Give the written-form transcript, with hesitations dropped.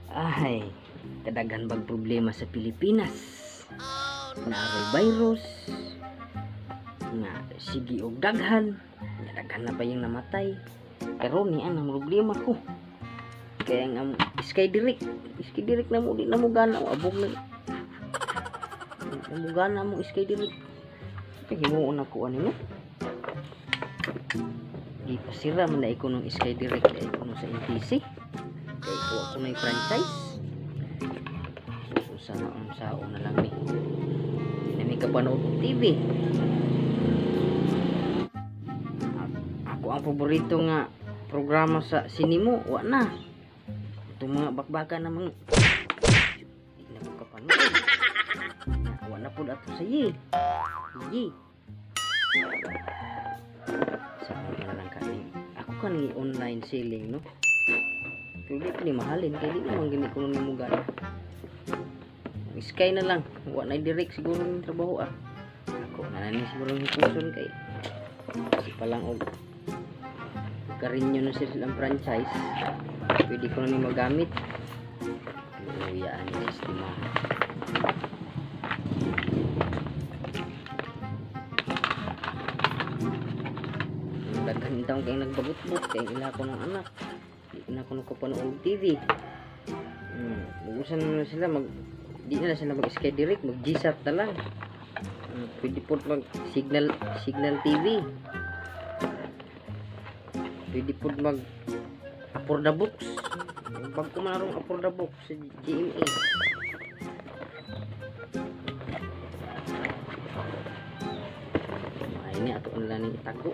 Ay, kadaghan bag problema sa Pilipinas. Naaroy virus nga sige og daghan. Nga daghan na pa yung namatay. Karon ni ang problema ko. Kaya nga Sky Direct, Sky Direct na mo di na mo gana o abog na. Di na mo gana mo Sky Direct. Kaya himuon ako ani no. Di pa sira man na ko nung Sky Direct dai ko sa NTC. Kay kuha ko na yung franchise. So, sana unsaon na lang ni. Di na mi kapanood og TV. Ako ang paborito nga programa sa Sinimo, wa na. Itong mga bakbakan na mga di na ko kapanood. Na, wa na pud ato sa ye. Ye. Sa na lang kani. Ako kani online selling no. Pero di ko ni mahalin kay di naman gini ko nimo gana. Sky na lang. Wa na direct siguro ning trabaho ah. Ako na ni siguro ni puson kay kasi pa lang og karinyo na sila silang franchise. Pwede ko na ni magamit. Luya ani sistema. Daghan taong kay nagbagot-bot kay ila ko ng anak. Di na ko nakapanood og TV. Ubusan na sila mag di na sila mag Sky Direct, mag GSAT na lang. Pwede po mag Signal Signal TV. Pwede po mag Aporda Books. Bago man arong Aporda Books sa GMA. Ay ni ato lang ning itago.